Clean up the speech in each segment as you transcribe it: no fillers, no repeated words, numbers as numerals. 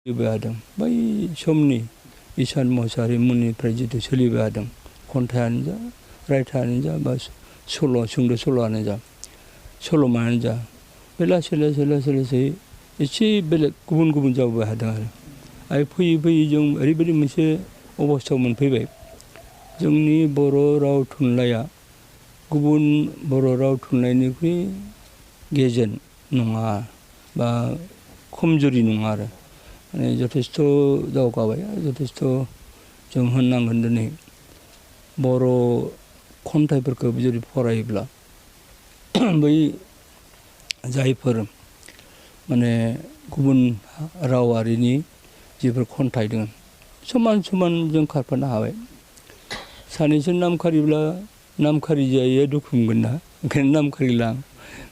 सोलिबोदों बै समनि इसान मोसाहारि मुंनिफ्राय जिथु सोलिबोदों खन्थाइयानो जा रायथाइयानो जा बा सल' सुंद' सल'आनो जा सल'मायानो जा बे लासै एसे बेलेग गुबुन गुबुन जाबोबाय थादों आरो फैयै फैयै जों ओरैबायदि मोनसे अबस्थायाव मोनफैबाय जोंनि बर' राव थुनलाइया गुबुन बर' राव थुनलाइनिख्रुइ गेजेन नङा बा खमजुरि नङा आरो माने जथेस्थ' दावगाबाय जथेस्थ' जों होननांगोन दिनै बर' खन्थाइफोरखौ जुदि फरायोब्ला बै जायफोर माने गुबुन रावारिनि जिफोर खन्थाइ दङ समान समान जों खारफानो हाबाय सानैसो नामखारिब्ला नामखारि जायैया दुखु मोनगोन ना ओंखायनो नामखारिला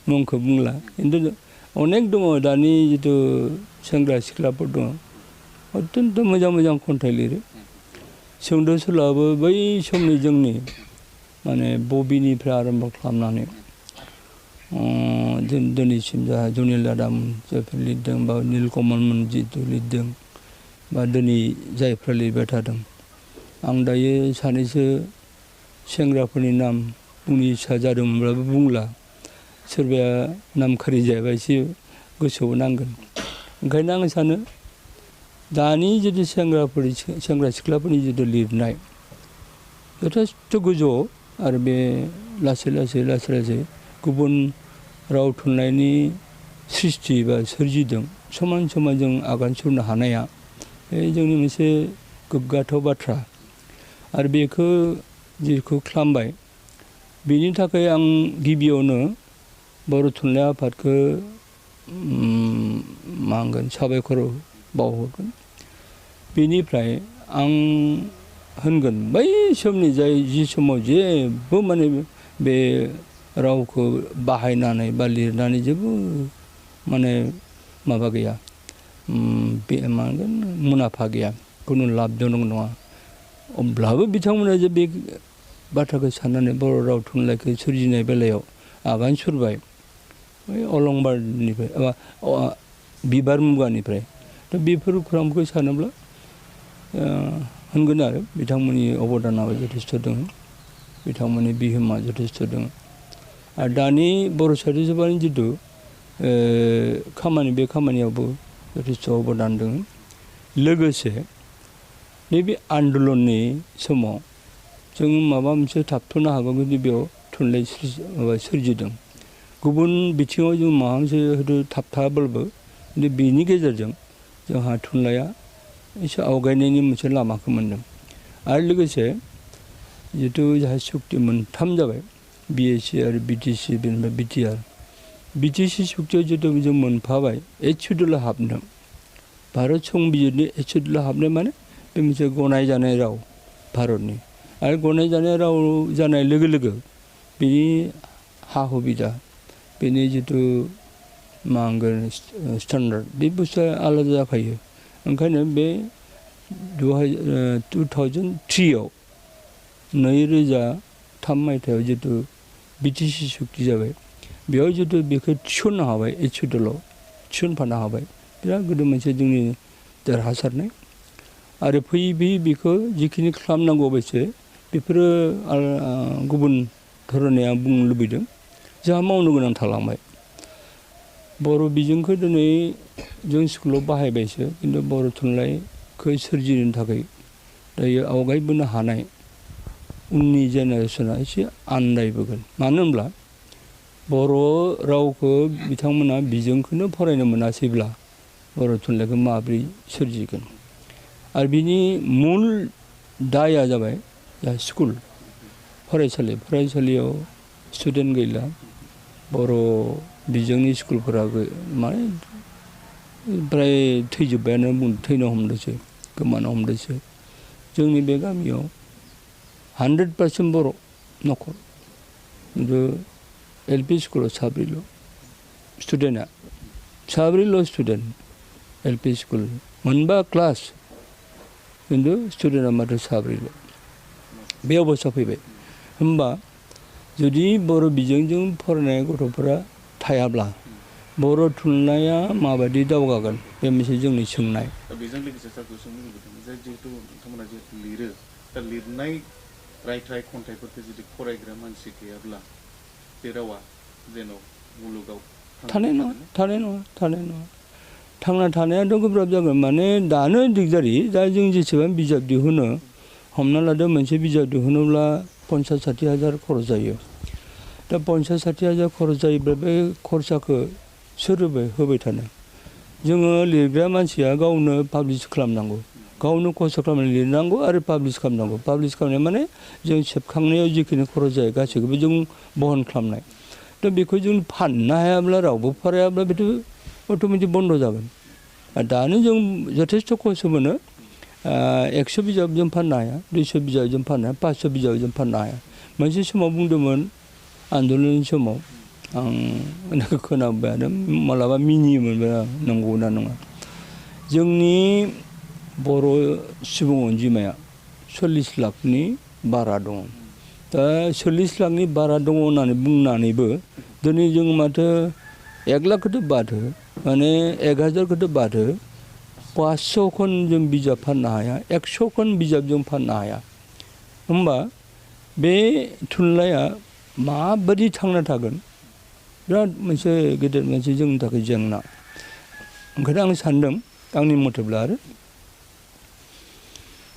मुंखौ बुंला खिन्थु अनेक दङ दानि जिथु सेंग्रा सिख्लाफोर दङ अत्यन्त मोजां मोजां खन्थाइ लिरो सुंद' सल'आबो बै समनि जोंनि माने बबिनिफ्राय आरम्भ खालामनानै दिनैसिम जा जुनिल दादामोन जायफोर लिरदों बा नीलकमलमोन जिथु लिरदों बा दिनै जायफ्रा लिरबाय थादों आं दायो सानैसो सेंग्राफोरनि नाम बुंनो इच्छा जादोंमोनब्लाबो बुंला सोरबाया नामखारि जायाबा एसे गोसोआव नांगोन ओंखायनो आं सानो दानि जिथु सेंग्रा सिख्लाफोरनि जिथु लिरनाय जथेस्थ' गोजौ आरो बे लासै गुबुन राव थुनलाइनि सृष्टि बा सोरजिदों समान समान जों आगान सुरनो हानाया बे जोंनि मोनसे गोग्गाथाव बाथ्रा आरो बेखौ जिखौ खालामबाय बेनि थाखाय आं गिबियावनो बर' थुनलाइ आफादखौ मा होनगोन साबायखर बावहरगोन बेनिफ्राय आं होनगोन बै समनि जि समाव जेबो माने बे रावखौ बाहायनानै बा लिरनानै जेबो माने माबा गैया बे मा होनगोन मुलाम्फा गैया खुनु लाबजनक नङा अब्लाबो बिथांमोना जे बे बाथ्राखौ साननानै बर' राव थुनलाइखौ सोरजिनाय बेलायाव आगान सुरबाय बै अलंबारनिफ्राय बिबार मुगानिफ्राय दा बेफोर खौरांखौ सानोब्ला होनगोन आरो बिथांमोननि अबदानाबो जथेस्थ' दङ बिथांमोननि बिहोमा जथेस्थ' दङ आरो दानि बर' साहित्य सभानि जिथु खामानि बे खामानियावबो जथेस्थ' अबदान दङ लोगोसे नैबे आन्दलननि समाव जों माबा मोनसे थाबथ'नो हागौ जुदि बेयाव थुनलाइ सोरजिदों गुबुन बिथिङाव जों माबा मोनसे हयथ' थाबथाब्लाबो बेनि गेजेरजों जोंहा थुनलाइया एसे आवगायनायनि मोनसे लामाखौ मोन्दों आरो लोगोसे जिथु जोंहा सुक्ति मोनथाम जाबाय BSc आरो BTC बेनिफ्राय BTR BTC सुक्तियाव जिथु जों मोनफाबाय एइट सिडुलाव हाबदों भारत संबिजितनि एइट सिडुलाव हाबनाय माने बे मोनसे गनायजानाय राव भारतनि आरो गनायजानाय राव जानाय लोगो लोगो बेनि हा हुबिदा बेनि जिथु मा होनगोन स्टेन्डार्ड बे बुस्थुआ आलादा जाखायो ओंखायनो बे 2003आव 2003 मायथाइयाव जिथु BTC सुक्ति जाबाय बेयाव जिथु बेखौ थिसननो हाबाय एइट सिडुलाव थिसनफानो हाबाय बिराद गोदो मोनसे जोंनि देरहासारनाय आरो फैयै बेखौ जिखिनि खालामनांगौ बायदि बेफोरो गुबुन धरनै आं बुंनो लुबैदों जोंहा मावनो गोनां थालांबाय बर' बिजोंखौ दिनै जों स्कुलाव बाहायबायसो खिन्थु बर' थुनलाइखौ सोरजिनो थाखाय दायो आवगायबोनो हानाय उननि जेनेरेसना एसे आन्दायबोगोन मानो होनब्ला बर' रावखौ बिथांमोना बिजोंखौनो फरायनो मोनासैब्ला बर' थुनलाइखौ माबोरै सोरजिगोन आरो बिनि मुल दाया जाबाय स्कुल फरायसालियाव स्टुडेन्ट गैला बर' बिजोंनि स्कुलफोराबो माने प्राय थैजोब्बायानो थैनो हमदोंसै गोमानो हमदोंसै जोंनि बे गामियाव 100% बर' न'खर खिन्थु LP स्कुलाव साब्रैल' स्टुडेन्टआ साब्रैल' स्टुडेन्ट LP स्कुल मोनबा क्लास खिन्थु स्टुडेन्टआ मात्र साब्रैल' बे अबस्था फैबाय होमबा जुदि बर' बिजोंजों फरायनाय गथ'फोरा थायाब्ला बर' थुनलाइया माबायदि दावगागोन बे मोनसे जोंनि सोंनाय बेजों लोगोसे सारखौ सोंनो लुबैदों जे जिहेतु नोंथांमोना जिहेतु लिरो दा लिरनाय रायथाइ खन्थाइफोरखौ जुदि फरायग्रा मानसि गैयाब्ला बे रावा जेन' मुलुगाव थानाय नङा थांना थानायाथ' गोब्राब जागोन माने दानो दिगदारि दा जों जेसेबां बिजाब दिहुनो हमना लादो मोनसे बिजाब दिहुनोब्ला 50-60 हाजार खरस जायो दा 50-60 हाजार खरस जायोब्ला बे खरसाखौ सोर होबाय थानो जोङो लिरग्रा मानसिया गावनो पाब्लिश खालामनांगौ गावनो खस्थ' खालामनानै लिरनांगौ आरो पाब्लिश खालामनाय माने जों सेबखांनायाव जिखिनि खरस जायो गासैखौबो जों बहन खालामनाय दा बेखौ जों फाननो हायाब्ला रावबो फरायाब्ला बेथ' अट'मेटिक बन्द जागोन दानो जों जथेस्थ' खस्थ' मोनो 100 बिजाब जों फाननो हाया 200 बिजाब जों फाननो हाया 500 बिजाब जों फाननो हाया मोनसे समाव बुंदोंमोन आन्दलननि समाव आं खोनाबाय आरो मालाबा मिनियोमोनबो नंगौना नङा जोंनि बर' सुबुं अनजिमाया 40 लाखनि बारा दङ दा 40 लाखनि बारा दङ होननानै बुंनानैबो दिनै जों माथो 1 लाखखौथ' बादो माने 1000खौथ' बादो 500 खन जों बिजाब फाननो हाया 100 खन बिजाब जों फाननो हाया होमबा बे थुनलाइया माबायदि थांना थागोन बिराद मोनसे गेदेर मोनसे जोंनि थाखाय जेंना ओंखायनो आं सान्दों आंनि मथेब्ला आरो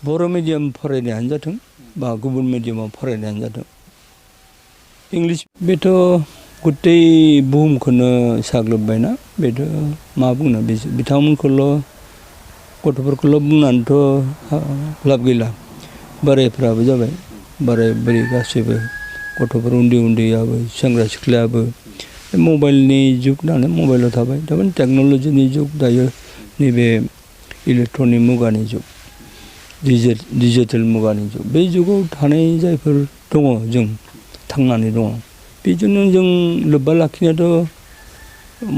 बर' मिडियाम फरायनायानो जाथों बा गुबुन मिडियामाव फरायनायानो जाथों इंलिस बेथ' गथै बुहुमखौनो साग्लोबबायना बेथ' मा बुंनो बिथांमोनखौल' गथ'फोरखौल' बुंनानैथ' लाब गैला बोरायफ्राबो जाबाय बोराय बुरै गासैबो गथ'फोर उन्दैयाबो सेंग्रा सिख्लायाबो मबाइलनि जुग नालाय मबाइलाव थाबाय थारमाने टेक्न'लजिनि जुग दायो नैबे इलेक्ट्रनिक मुगानि जुग डिजिटेल मुगानि जुग बे जुगाव थानाय जायफोर दङ जों थांनानै दङ बेजोंनो जों लोब्बा लाखिनायाथ'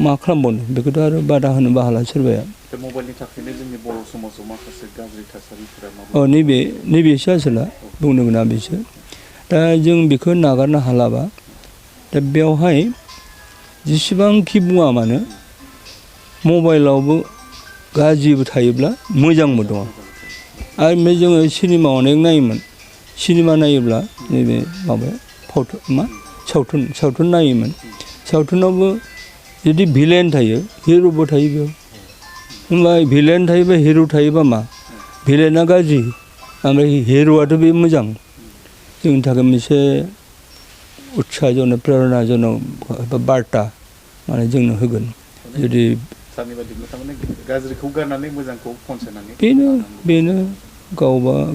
मा खालामबावनो बेखौथ' आरो बादा होनोबो हाला सोरबाया मबाइलनि थाखायनो जोंनि बर' समाजाव माखासे गाज्रि थासारिफोरा नैबेसो आसोला बुंनो गोनां बेसो दा जों बेखौ नागारनो हालाबा दा बेवहाय जेसेबांखि बुङा मानो मबाइलावबो गाज्रिबो थायोब्ला मोजांबो दङ आरो ओमफ्राय जोङो सिनेमा अनेक नायोमोन सिनेमा नायोब्ला नैबे माबाया सावथुन नायोमोन सावथुनावबो जुदि भिलेन थायो हिर'बो थायो बेयाव होमबा भिलेन थायोबा हिर' थायोबा मा भिलेना गाज्रि ओमफ्राय हिर'आथ' बे मोजां जोंनि थाखाय मोनसे उत्साहजनक प्रेरणाजनक एबा बार्ता माने जोंनो होगोन जुदि गाज्रिखौ गारनानै मोजांखौ खनसायनानै बेनो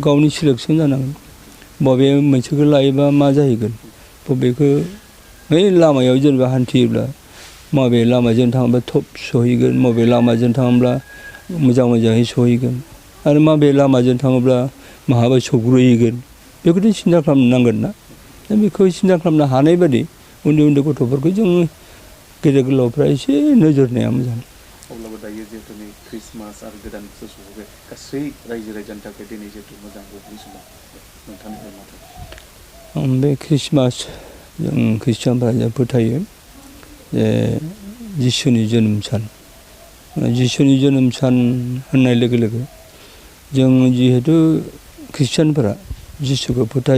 गावनि सिलेक्सन जानांगोन बबे मोनसेखौ लायोबा मा जाहैगोन बबेखौ बै लामायाव जेनेबा हान्थियोब्ला माबे लामाजों थाङोब्ला थब सहैगोन माबे लामाजों थाङोब्ला मोजाङै सहैगोन आरो माबे लामाजों थाङोब्ला माहाबा सौग्रोहैगोन बेखौथ' सिन्था खालामनांगोन ना दा बेखौ सिन्था खालामनो हानाय बादि उन्दै गथ'फोरखौ जों गेदेर गोलावफ्रा एसे नोजोर होनाया मोजां अब्लाबो दायो जिहेतु नै ख्रिस्टमास आरो गोदान बोसोर सफैबाय गासै रायजो राजानि थाखाय दिनै जिहेतु मोजां बे समाव नोंथांनिफ्राय मा बे ख्रिस्टमास जों ख्रिस्टियानफ्रा जों फोथायो जे जिसुनि जोनोम सान होननाय लोगो लोगो जों जिहेतु ख्रिस्टियानफोरा जिसुखौ फोथायो